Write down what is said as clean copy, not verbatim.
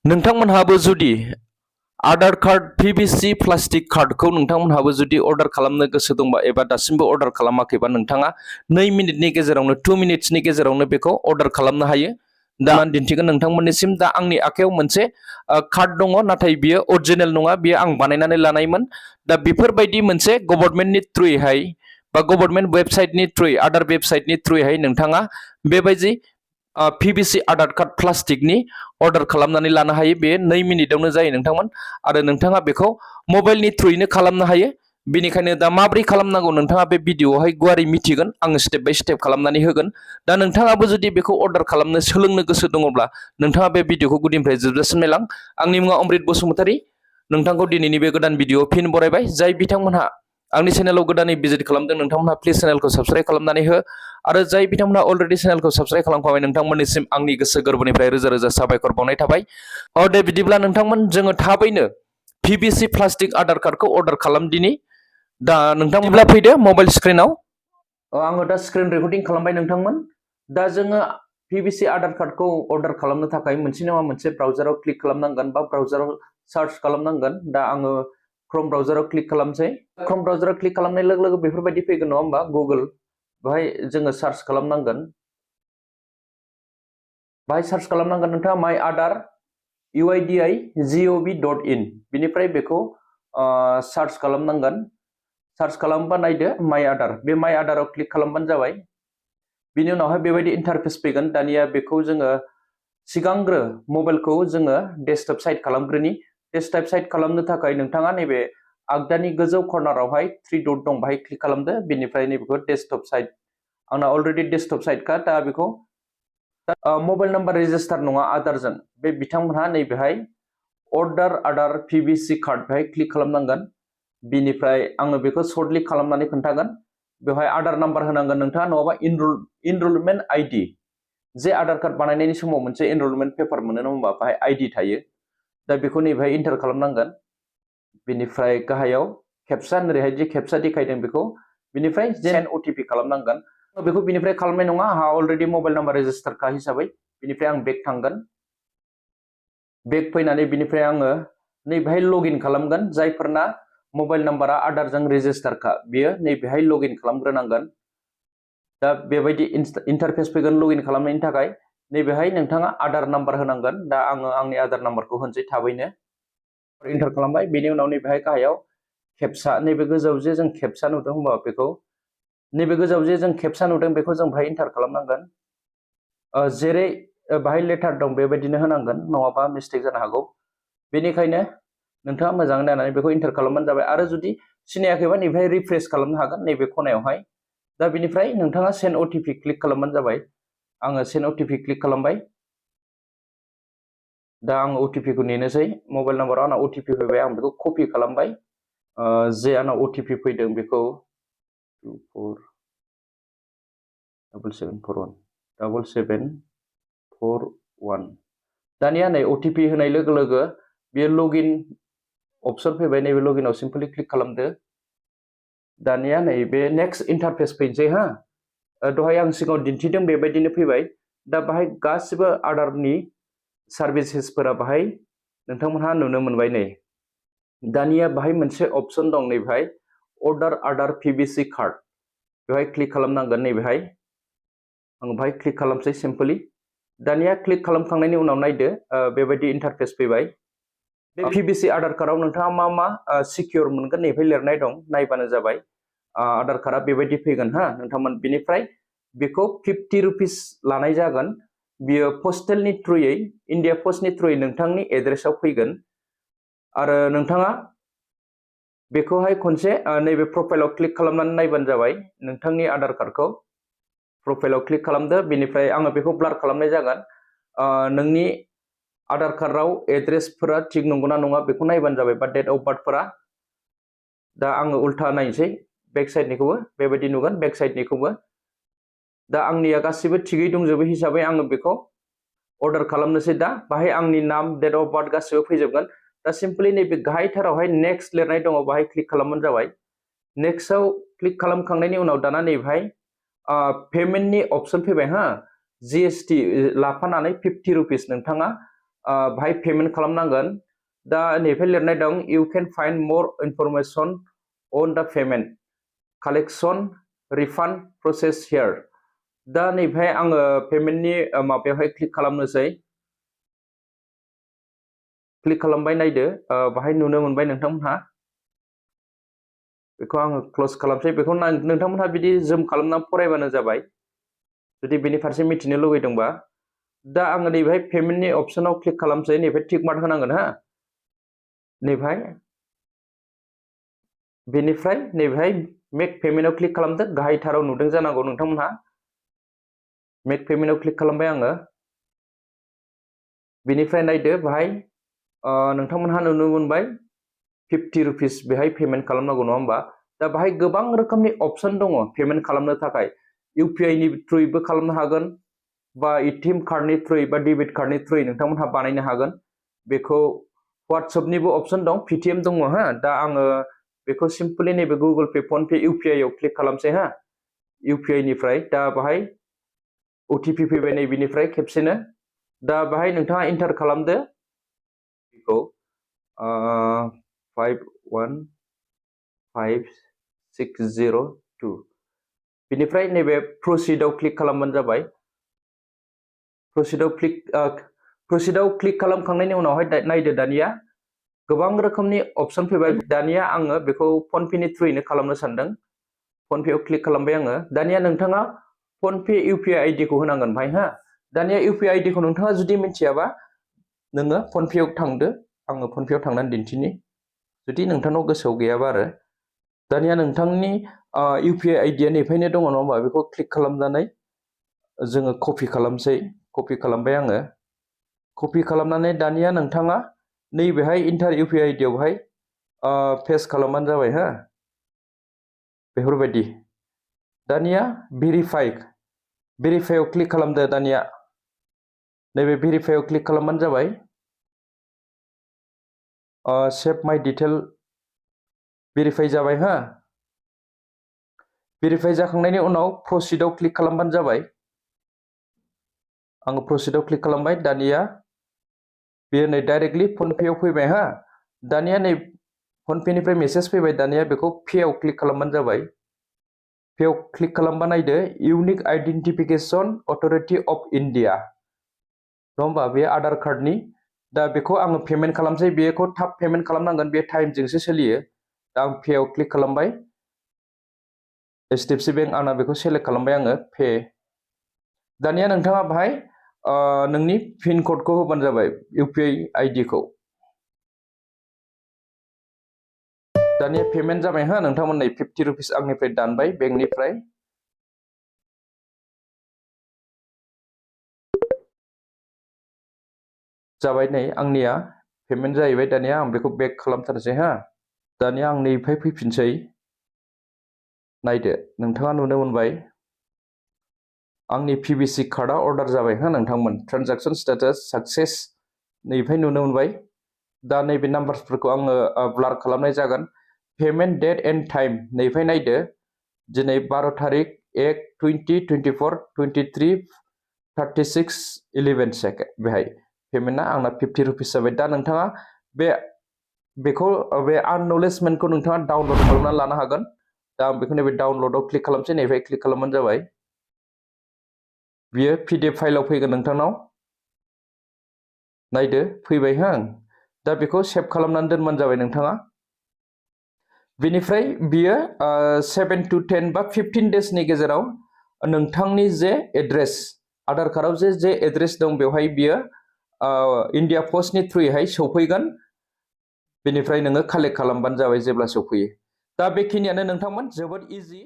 नोंथांमोनहाबो जुदि Aadhaar card PVC plastic कार्डखौ नोंथांमोनहाबो जुदि अर्डार खालामनो गोसो दंबा एबा दासिमबो अर्डार खालामाखैबा नोंथाङा 2 मिनिटनि गेजेरावनो 2 मिनिट्सनि गेजेरावनो बेखौ अर्डार खालामनो हायो। दा आं दिन्थिगोन नोंथांमोननिसिम। दा आंनि आखायाव मोनसे कार्ड दङ, नाथाय बियो अरिजिनेल नङा, बियो आं बानायनानै लानायमोन। दा बेफोरबायदि मोनसे गभर्नमेन्टनि थ्रुयैहाय बा गभर्नमेन्ट वेबसाइटनि थ्रुयै, आधार वेबसाइटनि थ्रुयैहाय नोंथाङा बेबायदि PVC आधार कार्ड प्लास्टिकनि अर्डार खालामनानै लानो हायो। बे 2 मिनिटावनो जायो नोंथांमोन, आरो नोंथाङा बेखौ मबाइलनि थ्रुयैनो खालामनो हायो। बेनिखायनो दा माब्रै खालामनांगौ नोंथाङा बे भिडिअआवहाय गुवारै मिथिगोन, आङो स्टेप बाय स्टेप खालामनानै होगोन। दा नोंथाङाबो जुदि बेखौ अर्डार खालामनो सोलोंनो गोसो दङब्ला नोंथाङा बे भिडिअखौ गुदिनिफ्राय जोबजासिम नायलां। आंनि मुङा अमृत बसुमतारी। नोंथांखौ दिनैनि बे गोदान भिडिअआव फिन बरायबाय। जाय बिथांमोनहा आंनि चेनेलाव गोदानै भिजिट खालामदों नोंथांमोनहा प्लिज चेनेलखौ साबस्क्राइब खालामनानै हो, आरो जाय बिथांमोनहा अलरेडि चेनेलखौ साबस्क्राइब खालामखाबाय नोंथांमोननिसिम आंनि गोसो गोरबोनिफ्राय रोजा रोजा साबायखर बावनाय थाबाय। दे बिदिब्ला नोंथांमोन जोङो थाबैनो PVC प्लास्टिक आधार कार्डखौ अर्डार खालामदिनि। दा नोंथांमोनहा फैदो मबाइल स्क्रिनाव। आङो दा स्क्रिन रेकर्डिं खालामबाय नोंथांमोन। दा जोङो PVC आधार कार्डखौ अर्डार खालामनो थाखाय मोनसे नङा मोनसे ब्राउजाराव क्लिक खालामनांगोन बा ब्राउजाराव सार्च खालामनांगोन। दा आङो क्रोम ब्राउजाराव क्लिक खालामसै। क्रोम ब्राउजाराव क्लिक खालामनाय लोगो लोगो बेफोरबायदि फैगोन नङा होमबा, गुगोल। बेहाय जोङो सार्च खालामनांगोन। बाहाय सार्च खालामनांगोन नोंथाङा माइ आधार UIDI.gov.in बिनिफ्राय बेखौ सार्च खालामनांगोन। सार्च खालामबा नायदो माइ आधार, बे माइ आधाराव क्लिक खालामबानो जाबाय। बिनि उनावहाय बेबायदि इन्टारफेस फैगोन। दानिया बेखौ जोङो सिगांग्रो मबाइलखौ जोङो डेस्कटप साइड खालामग्रोनि। डेस्कटप साइड खालामनो थाखाय नोंथाङा नैबे आगदानि गोजौ कर्नारावहाय 3 डट दं, बाहाय क्लिक खालामदो। बेनिफ्राय नैबेखौ डेस्कटप साइड, आंना अलरेडि डेस्कटप साइडखा। दा बेखौ मबाइल नाम्बार रेजिस्टार नङा आधारजों, बे बिथांमोनहा नैबेहाय अर्डार आधार PVC कार्ड बेहाय क्लिक खालामनांगोन। बिनिफ्राय आङो बेखौ सर्टलि खालामनानै खोन्थागोन। बेवहाय आधार नाम्बार होनांगोन नोंथाङा, नङाबा इनरलमेन्ट आइडि, जे आधार कार्ड बानायनायनि समाव मोनसे इनरलमेन्ट पेपार मोनो नङा होमबा, बाहाय आइडि थायो। दा बेखौ नैबेहाय इन्टार खालामनांगोन। बिनिफ्राय गाहायाव खेबसा, ओरैहाय जे खेबसा देखायदों बेखौ, बिनिफ्राय जेन OTP खालामनांगोन। बेखौ बिनिफ्राय खालामनाय नङा, आंहा अलरेडि मबाइल नाम्बार रेजिस्टारखा हिसाबै। बिनिफ्राय आं बेक थांगोन। बेक फैनानै बिनिफ्राय आङो नैबेहाय लगइन खालामगोन। जायफोरना मबाइल नाम्बारा आधारजों रेजिस्टारखा बियो नैबेहाय लगइन खालामग्रोनांगोन। दा बेबायदि इन्टारफेस फैगोन लगइन खालामनायनि थाखाय। नैबेहाय नोंथाङा आधार नाम्बार होनांगोन। दा आङो आंनि आधार नाम्बारखौ होनसै थाबैनो। इन्टार खालामबाय। बेनि उनाव नैबेहाय गाहायाव खेबसा, नैबे गोजौआव जे जों खेबसा नुदों होमबा बेखौ, नैबे गोजौआव जे जों खेबसा नुदों बेखौ जों बाहाय इन्टार खालामनांगोन। जेरै बाहाय लेटार दं बेबायदिनो होनांगोन, नङाबा मिस्टेक जानो हागौ। बेनिखायनो नोंथाङा मोजाङै नायनानै बेखौ इन्टार खालामबानो जाबाय। आरो जुदि सिनायाखैबा नैबेहाय रिफ्रेस खालामनो हागोन नैबे खनायावहाय। दा बिनिफ्राय नोंथाङा सेन्ड OTP क्लिक खालामबानो जाबाय। आङो सेन्ड OTP क्लिक खालामबाय। दा आं OTP खौ नेनोसै। मबाइल नाम्बाराव आंना OTP फैबाय, आं बेखौ कपि खालामबाय। जे आंना OTP फैदों बेखौ 247741 दानिया नै OTP होनाय लोगो लोगो बेयो लगइन अपसन फैबाय। नैबे लगइनाव सिम्पलि क्लिक खालामदो। दानिया नैबे नेक्स्ट इन्टारफेस फैनोसै हा। दहाय आं सिगाङाव दिन्थिदों बेबायदिनो फैबाय। दा बाहाय गासिबो आधारनि सार्भिसेसफोरा बाहाय नोंथांमोनहा नुनो मोनबाय। नै दानिया बाहाय मोनसे अपसन दं, नैबेहाय अर्डार आधार PVC कार्ड, बेवहाय क्लिक खालामनांगोन। नैबेहाय आं बाहाय क्लिक खालामसै सिम्पलि। दानिया क्लिक खालामखांनायनि उनाव नायदो बेबायदि इन्टारफेस फैबाय। बे PVC आधार कार्डआव नोंथाङा मा मा सिकिउर मोनगोन नैबेहाय लिरनाय दं, नायबानो जाबाय। आधार कार्डआ बेबायदि फैगोन हा नोंथांमोन। बिनिफ्राय बेखौ 50 रुपिस लानाय जागोन। बियो पस्टेलनि थ्रुयै, इन्डिया पस्टनि थ्रुयै नोंथांनि एड्रेसाव फैगोन। आरो नोंथाङा बेखौहाय खनसे नैबे प्रफाइलाव क्लिक खालामनानै नायबानो जाबाय। नोंथांनि आधार कार्डखौ प्रफाइलाव क्लिक खालामदो। बेनिफ्राय आङो बेखौ ब्लार खालामनाय जागोन। नोंनि आधार कार्डआव एड्रेसफोरा थिग नंगौना नङा बेखौ नायबानो जाबाय, बा डेट अफ बार्थफोरा। दा आङो उल्था नायनोसै, बेक साइडनिखौबो बेबायदि नुगोन, बेक साइडनिखौबो। दा आंनिया गासिबो थिगै दंजोबो हिसाबै आङो बेखौ अर्डार खालामनोसै। दा बाहाय आंनि नाम, डेट अफ बार्थ गासिबो फैजोबगोन। दा सिम्पलि नैबे गाहायथारावहाय नेक्स्ट लिरनाय दङ, बाहाय क्लिक खालामबानो जाबाय। नेक्स्टआव क्लिक खालामखांनायनि उनाव दाना नैबेहाय पेमेन्टनि अपसन फैबाय हा। GST लाफानानै 50 रुपिस नोंथाङा बाहाय पेमेन्ट खालामनांगोन दा नैबे लिरनाय दं you can find more information on the payment collection refund process here दा नैबे आङो पेमेन्टनि माबायावहाय क्लिक खालामनोसै क्लिक खालामबाय नायदो बाहाय नुनो मोनबाय नोंथांमोनहा बेखौ आङो क्लोज खालामसै बेखौ नोंथांमोनहा बिदि जुम खालामना फरायबानो जाबाय जुदि बेनि फारसे मिथिनो लुगैदोंबा दा आङो नैबेहाय पेमेन्टनि अपसनाव क्लिक खालामसै नैबे टिक मार्क होनांगोन हा नैबेहाय बेनिफ्राय नैबेहाय मेक पेमेन्टआव क्लिक खालामदो गाहायथाराव नुदों जानांगौ नोंथांमोनहा मेक पेमेन्टआव क्लिक खालामबाय आङो बेनिफ्राय नायदो बाहाय नोंथांमोनहा नुनो मोनबाय 50 रुपिस बेहाय पेमेन्ट खालामनांगौ नङा होमबा दा बाहाय गोबां रोखोमनि अपसन दङ पेमेन्ट खालामनो थाखाय इउपिआई नि थ्रुयैबो खालामनो हागोन बा एटिएम कार्डनि थ्रुयै बा डेबिट कार्डनि थ्रुयै नोंथांमोनहा बानायनो हागोन बेखौ WhatsAppनिबो अपसन दं पेटीएम दङ हा दा आङो बेखौ सिम्पली नैबे Google Pay PhonePe UPI आव क्लिक खालामसै हा इउपिआई निफ्राय दा बाहाय ओटीपी फैबाय नैबेनिफ्राय खेबसेनो दा बाहाय नोंथाङा एन्टार खालामदो बेखौ 515602 बेनिफ्राय नैबे प्रसिडआव क्लिक खालामबानो जाबाय प्रसिडआव क्लिक खालामखांनायनि उनावहाय नायदो दानिया गोबां रोखोमनि अपसन फैबाय दानिया आङो बेखौ फनपेनि थ्रुयैनो खालामनो सानदों फनपेआव क्लिक खालामबाय आङो दानिया नोंथाङा फनपे इउपिआई आईडी खौ होनांगोन भाई हा दानिया इउपिआई आईडी खौ नोंथाङा जुदि मिथियाबा नोङो फनपेआव थांदो आङो फनपेआव थांनानै दिन्थिनि जुदि नोंथांनाव गोसोआव गैयाबा आरो दानिया नोंथांनि इउपिआई आईडीआ नैफायनो दङ नङा होमबा बेखौ क्लिक खालामनानै जोङो कपि खालामसै कपि खालामबाय आङो कपि खालामनानै दानिया नोंथाङा नैबेहाय इन्टार इउपिआई आईडीआवहाय पेस्ट खालामबानो जाबाय हा बेफोरबायदि दानिया भेरिफाइआव क्लिक खालामदो दानिया नैबे भेरिफाइआव क्लिक खालामबानो जाबाय सेभ माय डिटेल भेरिफाइ जाबाय हा भेरिफाइ जाखांनायनि उनाव प्रसिडआव क्लिक खालामबानो जाबाय आङो प्रसिडआव क्लिक खालामबाय दानिया बेयो नै डाइरेक्टलि फनपेआव फैबाय हा दानिया नै फनपेनिफ्राय मेसेज फैबाय दानिया बेखौ पेआव क्लिक खालामबानो जाबाय पेआव क्लिक खालामबा नायदो unique identification authority of India नङा होमबा बे आधार कार्डनि दा बेखौ आङो पेमेन्ट खालामसै बेखौ थाब पेमेन्ट खालामनांगोन बे टाइमजोंसो सोलियो दा आं पेआव क्लिक खालामबाय एचडिएफसि बेंक आंना बेखौ सेलेक्ट खालामबाय आङो पे दानिया नोंथाङा बाहाय नोंनि पिन क'डखौ होबानो जाबाय इउपिआई आईडी खौ दानिया पेमेन्ट जाबाय हा नोंथांमोन नै 50 रुपिस आंनिफ्राय दानबाय बेंकनिफ्राय जाबाय नै आंनिया पेमेन्ट जाहैबाय दानिया आं बेखौ बेक खालामथारसै हा दानिया आं नैफ्राय फैफिनसै नायदो नोंथाङा नुनो मोनबाय आंनि PVC कार्डआ अर्डार जाबाय हा नोंथांमोन ट्रान्जेक्शन स्टेटास सक्सेस नैफ्राय नुनो मोनबाय दा नैबे नाम्बारफोरखौ आङो ब्लार खालामनाय जागोन पेमेन्ट डेट एन्ड टाइम नैफ्राय नायदो दिनै 12 तारिख 1/20/24 23:36:11 सेकेन्ड बेहाय पेमेन्टआ आंना 50 रुपिस जाबाय दा नोंथाङा बेखौ बे आननलेजमेन्टखौ नोंथाङा डाउनलड खालामनानै लानो हागोन दा आं बेखौ नैबे डाउनलडआव क्लिक खालामसै नैबे क्लिक खालामबानो जाबाय बियो PDF फाइलाव फैगोन नोंथांनाव नायदो फैबाय हा दा बेखौ सेभ खालामनानै दोनबानो जाबाय नोंथाङा बेनिफ्राय बियो 7 to 10 बा 15 डेजनि गेजेराव नोंथांनि जे एड्रेस आधार कार्डआव जे एड्रेस दं बेवहाय बियो इन्डिया पोस्टनि थ्रुयैहाय सौफैगोन बेनिफ्राय नोङो कालेक्ट खालामबानो जाबाय जेब्ला सौफैयो दा बेखिनियानो नोंथांमोन जोबोद इजि